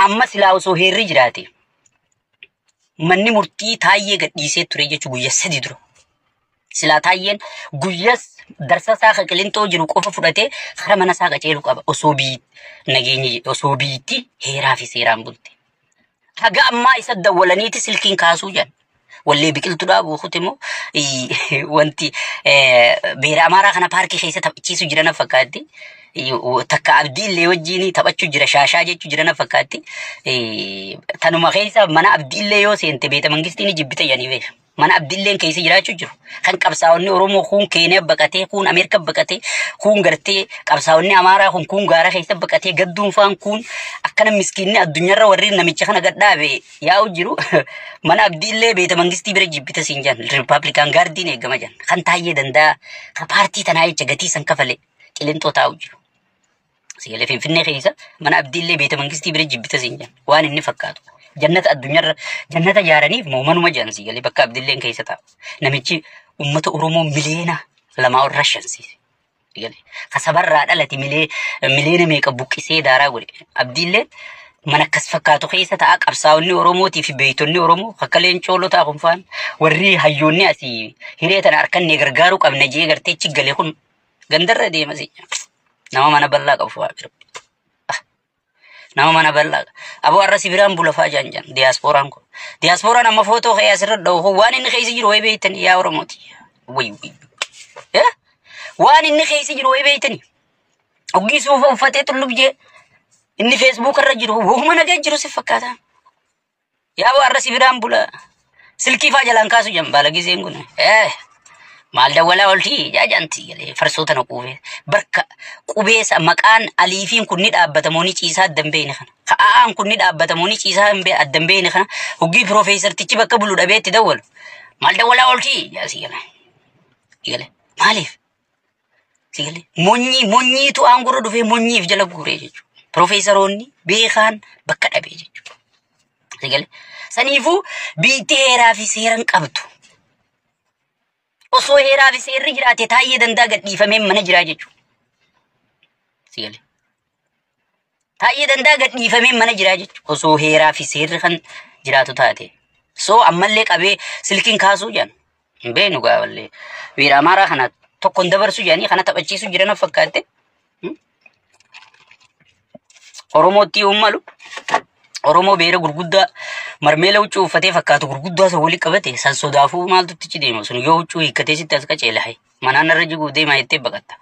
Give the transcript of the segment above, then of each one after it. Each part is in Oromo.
Amma silaa osoo heerri jiraate manni murtii Taayyee gadhiisee ture jechuu guyyaa 3 dura. Silaa Taayyeen guyyaa darsa isaa kan Qilintoo jiru qofa fudhatee kara mana isaa qaceeluu qaba osoo biyyi nageenyi osoo biyyatti heeraa fi seeraan bulte. Haga ammaa isa dawwalaniiti silkiin kaasuu jedhan. Wallee biqiltuu dhaabuu kute immoo wanti beera Amaaraa kana paarkii keessa taphachiisu jira na fakkaatti. Takka Abdii illee wajjin taphachuu jira, shaashaa jechuu jira na fakkaatti. Tanuma keessa mana Abdii illee yoo seente beeta mangistiin jibbita jedhanii beeka. Mana Abdii illeen keessa jiraachuu jiru. Kan qabsaa'onni Oromoo kun Keeniyaa baqatee, kun Ameerikaa baqatee, kun gartee qabsaa'onni Amaaraa kun kun gaara keessa baqatee gadduun faan kun akkana miskiinni addunyaarra warri namicha kana gadhaabe yaa'u jiru. Mana Abdii illee beeta mangistii bira jibbita siin jedhan. Rippaabilikaan gaardiin eegama jedhan. Kan Taayyee Danda'a kan paartii tanaa jecha gatii san kafale Qilintoo taa'u jiru. Sigalee Finfinnee keessa mana Abdii illee beeta mangistii bira jibbita siin jedhan. Waan inni fakkaatu. Jannata addunyaarra jannata ijaaraniif moo manuma jedhan sigalee bakka Abdiilleen keessa taa'u. Namichi uummata Oromoo miliyoona 2 ol rashansiise. Sigalee kasabarraa dhalate miliyoona meeqa buqqisee daaraa godhe. Abdiilleen mana akkas fakkaatu keessa ta'a. Qabsaa'onni Oromootii fi beeytonni Oromoo akka Leencoo Lotaa kun faan warri hayyoonni asii hiree tana harkannee gargaaruu qabna jee gartee chiggale kun gandarra deema si. Nama mana bal'aa qabu fa'aa bira. Nama mana bal'aa. Aboo har'a si biraan bula fa'aa jaan jaan diyaaspooraan kun. Diyaaspooraan amma footoo ka'ee asirra dha'u waan inni keessa jiru wayi beeytanii yaa Oromooti. Wayi wayi. Waan inni keessa jiru wayi beeytanii. Oggii suufa uffatee xullub jee inni Facebook irra jiru wahuma nagaa jiru si fakkaata. Yaa aboo har'a si biraan bula. Silkii fa'aa jalaan kaasu jan baala giseen kun. Maal dawwalaa oltii jaajanti galee farsoo tana quufee barka qubeessa maqaan aliifiin kun ni dhaabbatamoo ni ciisaa addan beeyne kana. Ka'aan kun ni dhaabbatamoo ni ciisaa addan beeyne kana. Hoggii piroofeesartichi bakka bulu dhabee itti dawwalu. Maal dawwalaa oltii jaasii gala. Gale maaliif? Sigale monyii monyiitu aangorra dhufee monyiif jala guuree jechuudha. Piroofeesaroonni beekaan bakka dhabee jechuudha. Sigale saniifuu biitti heeraa fi seeran qabdu. Osoo heeraa fi seerri jiraate Taayyee Danda'a gadhiifamee mana jiraa jechuudha. Sigale. Taayyee Danda'a gadhiifamee mana jiraa jechuudha. Osoo heeraa fi seerri kan jiraatu taate. So ammallee qabee silkiin kaasuu jedhan. Hin beeknu gaawallee. Beera Amaaraa kana tokkoon dabarsu jedhanii kana taphachiisu jiran fakkaatte. Oromootti yoo malu Oromoo beera gurguddaa marmeela huccuu uffatee fakkaatu gurguddaa san walitti qabate san sodaafuu maaltu itti deema sun yoo huccuu hiikkatee sitti as qaceela hayi manaan irra jiguuf deema jettee baqatta.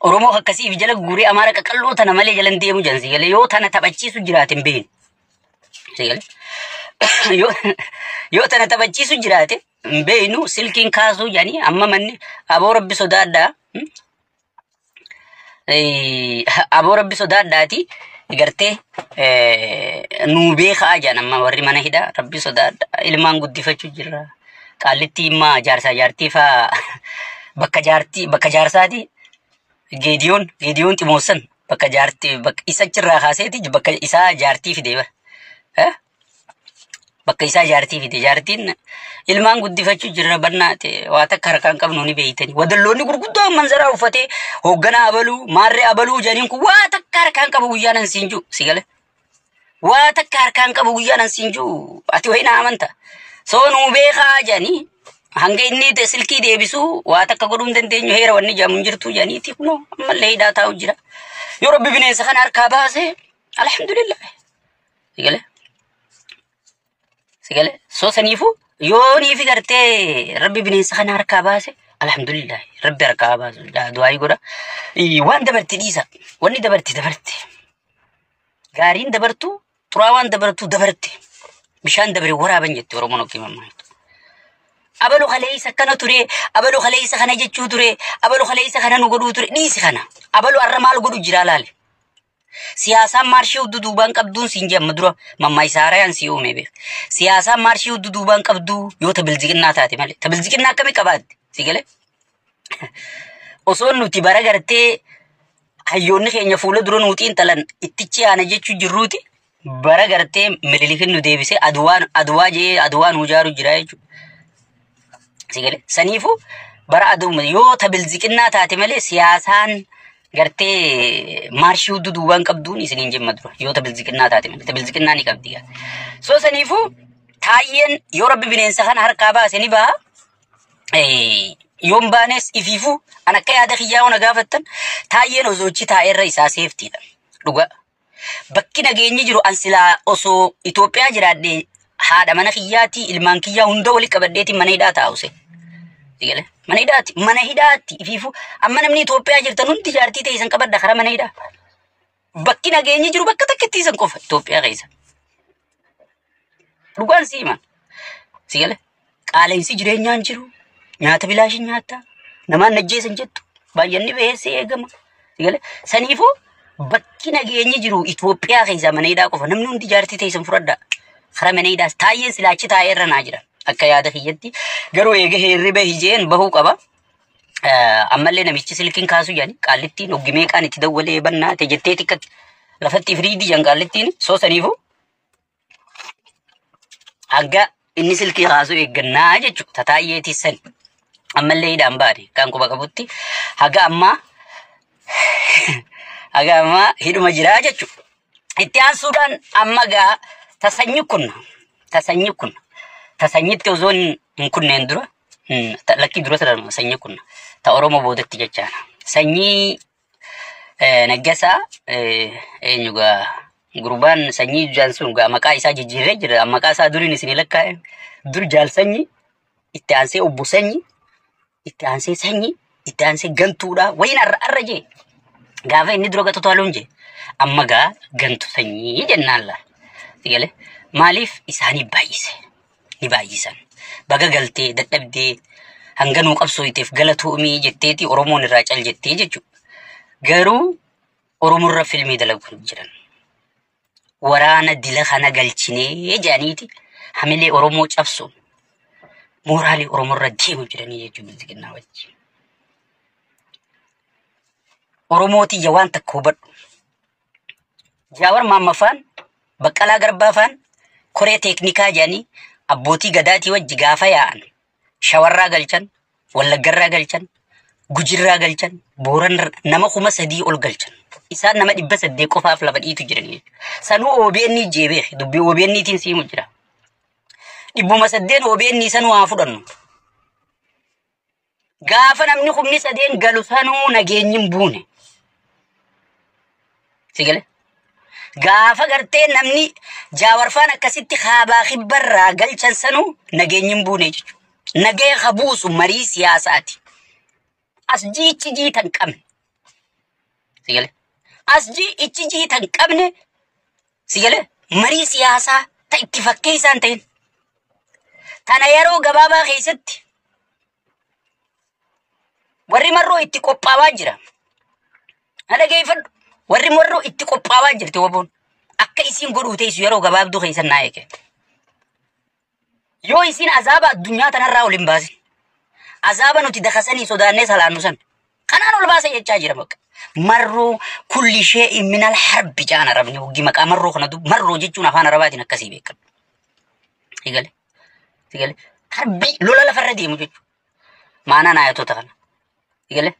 Oromoo akkasiif jala guuree Amaara qaqalloo tana malee jalan deemu jan sigalee yoo tana taphachiisu jiraate hin beeknu. Sigalee yoo tana taphachiisu jiraate hin beeknu silkiin kaasuu jedhanii amma manni aboo rabbi sodaadhaa. Aboo rabbi sodaadhaati gartee nuu beekaa jedhan amma warri mana hidhaa rabbi sodaadha ilmaan guddifachuu jirra. Qaallitti immaa jaarsaa jaartii faa bakka jaartii bakka jaarsaati Geediyoon Ximoossan bakka jaartii bakka isa achirraa kaaseeti bakka isaa jaartii fide bara. Bakka isaa jaartii fide jaartiin ilmaan guddifachuu jirra bannaate waa takka harkaan qabnu ni beeytani. Wadalloonni gurguddoo manzaraa uffatee hoogganaa abaluu maarree abaluu jedhaniin kun waa takka harkaan qabu guyyaa nan siin jiru si gale. Waa takka harkaan qabu guyyaa nan siin jiru ati wayii na amanta. Soo nuu beekaa jedhanii hanga inni silkii deebisuu waa takka godhuu hin dandeenyu heera wanni jedhamu hin jirtu jedhaniiti kunoo ammallee hidhaa taa'u jira. Yoo rabbi bineensa kana harkaa baase alhamdulillah. Si gale. Sigale soo saniifuu yoo niifi gartee rabbi bineensa kana harkaa baase alhamdulillah rabbi harkaa baasu du'aayii godha. Waan dabarte dhiisa. Wanni dabarte dabarte. Gaariin dabartu xuraawaan dabartu dabarte. Bishaan dabre waraaban jette Oromoon okkii mammaaktu. Abalu kaleessa akkana ture, abalu kaleessa kana jechuu ture, abalu kaleessa kana nu godhuu ture dhiisi kana. Abalu har'a maal godhu jira laale. Siyaasaan maarshii hudduu duubaan qabduun siin jedhama dura mammaa isaa haarayaan si uume beek. Siyaasaan maarshii hudduu duubaan qabduu yoo ta bilziqinnaa taate malee. Ta bilziqinnaa akkamii qabaatte? Si galee? Osoo nuti bara gartee hayyoonni keenya fuula dura nuu xiinxalan ittichi aana jechuu jirruuti bara gartee Minilikin nu deebisee aduwaan aduwaa jee aduwaa nuu jaaru jira jechuudha. Si galee? Saniifuu bara aduu yoo ta bilziqinnaa taate malee siyaasaan Gartee maarshii hudduu duubaan qabduun isiniin jemma dura yoo ta bilziqinnaa taate malee ta bilziqinnaa ni qabdi. So saniifuu Taayyeen yoo rabbi bineensa kana harkaa baase ni baha. Yoon baanes ifiifuu an akka yaada kiyyaa na gaafattan Taayyeen osoo achi taa'eerra isaa seeftiidha. Dhuga. Bakki nageenyi jiru an silaa osoo Itoophiyaa jiraadhee haadha mana kiyyaatii ilmaan kiyyaa hunda walitti qabadheetiin mana hidhaa taa'use. Sigale mana hidhaatti mana hidhaatti ifiifuu amma namni Itoophiyaa jirtan hundi jaartii ta'e isan qabadha karaa mana hidhaa. Bakki nageenyi jiru bakka takkitti isan qofa Itoophiyaa keessa. Dhugaan si himan. Sigale qaala'insi jireenyaan jiru nyaata bilaashin nyaatta namaan najjeessan jettu baay'anni beessee eegama. Sigale saniifuu bakki nageenyi jiru Itoophiyaa keessa mana hidhaa qofa namni hundi jaartii ta'e isan fudhadha. Karaa mana hidhaas taayyeen silaachi taa'ee irra naa jira. Akka yaada kiyyatti garuu eega hirriba hijeen bahuu qaba. Ammallee namichi silkiin kaasu jedhani qaallittiin hoggi meeqaan itti dawwalee bannaate jettee xiqqatti lafatti ifriidii jedhan qaallittiin soo saniifuu hanga inni silkii kaasu eeggannaa jechuudha. Tataayyeetii sani ammallee hidhaan baane kan quba qabutti haga ammaa hidhuma jiraa jechuudha. Itti aansuudhaan amma gaa tasanyi kun tasanyi kun tasanyitti osoo hin kunneen dura lakkii dura sadan sanyii kun ta Oromoo boodatti jechaana. Sanyii Naggasaa eenyu gaa gurbaan sanyii jaan sun gaa maqaa isaa jijjiirree jira. Maqaa isaa duriin isin lakkaa'e dur jaal sanyii itti aansee obbo sanyii itti aansee sanyii itti aansee gantuudha wayin arra arra jee gaafa inni dura gatu taaluun jee amma gaa gantu sanyii jennaan laa. Sigale maaliif isaanii baay'ise ni baay'isan. Baga galtee dadhabdee hanga nuu qabsooyteef galatoomii jetteeti Oromoon irraa cal jettee jechuudha. Garuu Oromoorra filmii dalagu jiran. Waraana dila kana galchinee jedhaniiti hamilee Oromoo cabsuun mooraalii Oromoorra deemu jiranii jechuudha bilziginnaa wajjin. Oromootiyya waan takka hubadhu. Jaawar Maammafaan Baqqalaa Garbaafaan koree teeknikaa jedhanii abbootii gadaatii wajji gaafa yaa'an shawarraa galchan, wallaggarraa galchan, gujirraa galchan, booran nama 3000 ol galchan. Isaan nama 800 qofaaf lafa dhiitu jiran jechuudha. Sanuu OBN jeebee dubbii OBN tiin siimu jira. 800 OBN sanuu haa fudhannu. Gaafa namni 3000 galu sanuu nageenyi hin buune. Sigale? Gaafa gartee namni jaawarfaan akkasitti kaabaa kibbarraa galchan sanuu nageenyi hin buune jechuudha. Nagee habuusu marii siyaasaati. As jiichi jiitan qabne. Sigale? As jiichi jiitan qabne. Sigale? Marii siyaasaa ta itti fakkeessaan ta'in. Tana yeroo gabaabaa keessatti warri marroo itti qophaawaa jira. Na dhageeffadhu. Warri marroo itti qophaawaa jirti waboon. Akka isiin godhuu teessu yeroo gabaabduu keessan naa eege. Yoo isiin azaaba addunyaa tanarraa ol hin baasin. Azaaba nuti dakasanii sodaannee salaannu san. Kanaan ol baasa jechaa jira bakka. Marroo kulli ishee minal harbi jaan arabni hoggi maqaa marroo kana marroo jechuun afaan arabaatiin akkasii beekama. Sigale? Sigale? Harbi lola lafarra deemu jechuudha. Maanaan ayatoota kana. Sigale?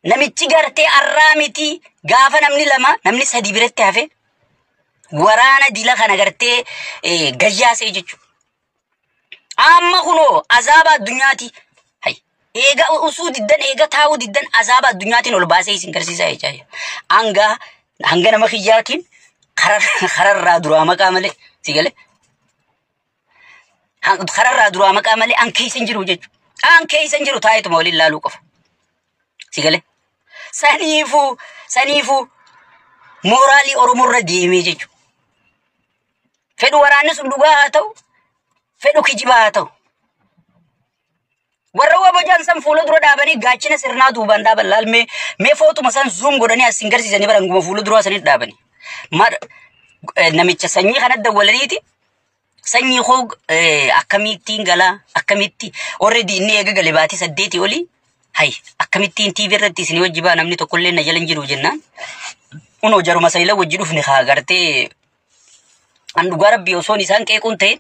Namichi gartee arraa miti gaafa namni lama namni sadi biratti hafe waraana dila kana gartee gayyaasee jechuudha. Amma kunoo azaaba addunyaati. Hay eega usuu diddan eega taa'uu diddan azaaba addunyaatiin ol baasee isin garsiisaa jechaa jira. Hanga hanga nama kiyyaatiin kararraa duraa maqaa malee sigale. Kararraa duraa maqaa malee an keessa hin jiru jechuudha. An keessa hin jiru taa'eetuma waliin laaluu qofa. Sigale. Saniifuu saniifuu mooraalii Oromoorra deemee jechuudha. Fedhu waraanni sun dhugaa haa ta'u, fedhu kijibaa haa ta'u. Warra wabajaan san fuula dura dhaabanii gaachina sirnaa duubaan dhaaban laal mee footuma san zoom godhanii as hin garsiisanii bara hanguma fuula duraa sanitti dhaabanii. Namicha sanyii kana dawwalaniiti sanyii koo akkamittiin galaa akkamitti already inni eega gale baatii 8 olii hay akkamittiin TV irratti isinii wajji baa namni tokkollee na jala hin jiru jennaan. Unoo jaruma sayila wajji dhufne haa gartee an dhugaa rabbii osoon isaan qeequun ta'e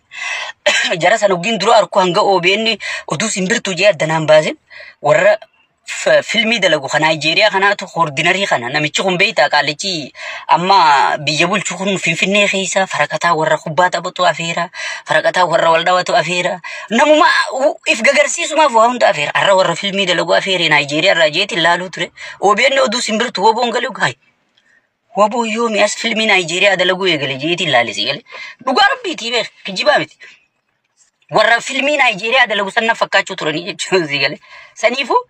jara san hoggiin dura arku hanga OBN utuu simbirtuu jee addanaan baasin warra Filmii dalagu kan Naayijeeriyaa kanaatu ordinarii kana namichi kun beektaa qaalichi amma biyya bulchu kun Finfinnee keessa faraqataa warra kubbaa taphatu afeera, faraqataa warra wal dhawatu afeera, namuma if gagarsiisumaaf waa hunda afeera. Har'a warra filmii dalagu afeere Naayijeeriyaa irraa jeetiin laaluu ture. OBN oduu simbirtu woboon galee gaay. Waboo yoomi as filmii Naayijeeriyaa dalaguu eegale jeetiin laalisi gale. Dhugaa rabbiitii beek kijibaa miti. Warra filmii Naayijeeriyaa dalagu sana fakkaachuu turanii jechuun si gale. Saniifuu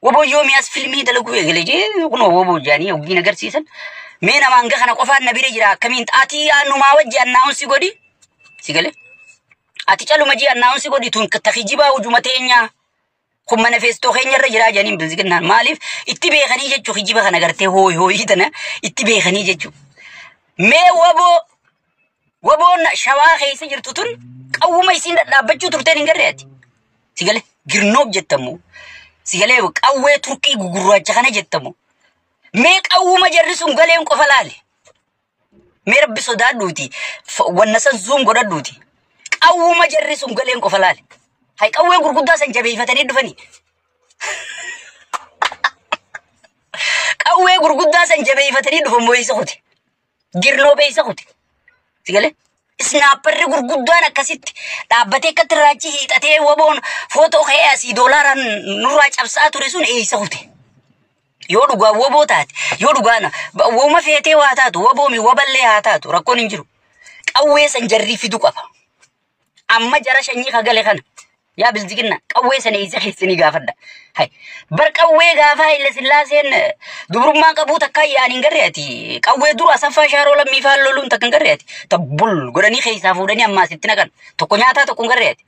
waboo yoomi as filmii dalaguu eegale jee kun waboo jaanii hoggiin agarsiisan. Mee nama hanga kana qofaan na bira jira akkamiin ati annumaa wajji annaa'unsi godhi si gale. Ati caluma jii annaa'unsi godhi tun takijibaa hujuma teenyaa. Kun manifestoo keenya irra jiraa jedhaniin bilisiginnaan maaliif itti beekanii jechuu kijiba kana gartee hooyi hooyii tana itti beekanii jechuu. Mee waboo waboon shawaa keessa jirtu tun qawwuma isiin dhadhaabbachuu turteen hin garree ati. Si galee girnoob jettamu. Si galee qawwee turqii gugurraacha kana jettamu. Mee qawwuma jarri sun galeen qofa laale. Mee rabbi sodaadhuuti wanna san zuum godhadhuuti. Qawwuma jarri sun galeen qofa laale. Hay qawwee gurguddaa san jabeeffatanii dhufanii. Qawwee gurguddaa san jabeeffatanii dhufan moo'isa kuti. Girnoo beeysa kuti. Si galee? Isnaapparri gurguddaan akkasitti dhaabbatee akkatti raachi hiixatee waboon footoo ka'ee asii doolaaraan nurraa cabsaa ture sun eeysa kuti. Yoo dhugaa waboo taate, yoo dhugaan woma feetee waa taatu, waboomi waballee haa taatu rakkoon hin jiru. Qawwee san jarrii fidu qaba. Amma jara shanyii kagale kana. Yaa bilziginna qawwee sana eessa keessanii gaafadha. Hai bar qawwee gaafa Haile Sillaaseen dubrummaa qabuu takka yaa'an hin garree ati. Qawwee dura asaffaa shaaroo lammii faan loluun takka hin garree ati. Tabbul godhanii keessaa fuudhanii ammaa asitti naqan. Tokko nyaataa tokko hin garree ati.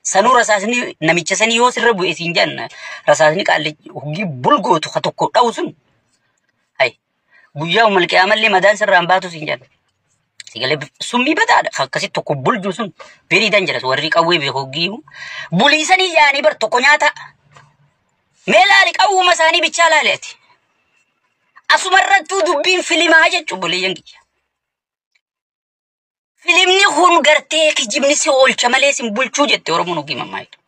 Sanuu rasaasni namicha sanii yoo sirra bu'e siin jedhan rasaasni qaalli hoggii bul gootu ka tokko dha'u sun. Hai guyyaa umal qiyaamallee madaan sirraan baatu siin jedhan. Sigalee summii badaadha. Akkasitti tokko bulju sun very dangerous warri qawwee beeku hoggii buliisanii yaa'anii bar tokko nyaata. Mee laali qawwuma isaanii bichaa laali ati. Asumarrattuu dubbiin filimaa jechuun buleeyyan kiyya. Filimni kun gartee kijibni si oolcha malee sin bulchuu jette Oromoon hoggii mammaayitu.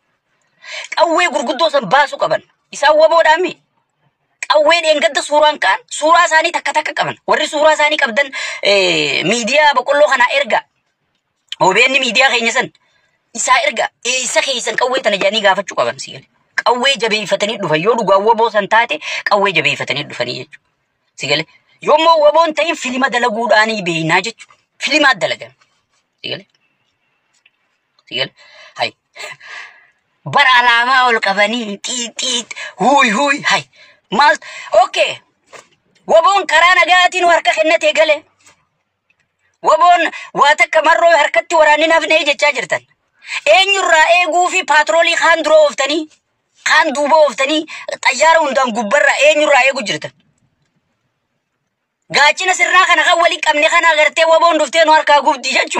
Qawwee gurguddoo san baasuu qaban. Isaan waboodhaami. Qawwee dheengadda suuraan ka'an suuraa isaanii takka takka qaban. Warri suuraa isaanii qabdan miidiyaa boqqolloo kanaa erga. OBN miidiyaa keenya san isaa erga eessa keessan qawwee tana jedhanii gaafachuu qaban si galee. Qawwee jabeeffatanii dhufan yoo dhugaa waboo san taate qawwee jabeeffatanii dhufanii jechuudha. Si galee. Yoommoo waboon ta'in filima dalaguudhaanii beeynaa jechuudha. Filimaa dalagan. Si galee. Si galee. Hai. Bara alaabaa ol qabanii xiit xiit huuy huuy hai. Maal okay. Waboon karaa nagaatiin harka kennatee gale. Waboon waa takka marroo harkatti waraanni nafnee jechaa jirtan. Eenyurraa eeguu fi paatroolii kaan dura ooftanii kaan duuba ooftanii xayyaara hundaan gubbarraa eenyurraa eeguu jirtan. Gaachina sirnaa kana kan waliin qabne kana agartee waboon dhuftee nu harkaa gubdi jechuudha.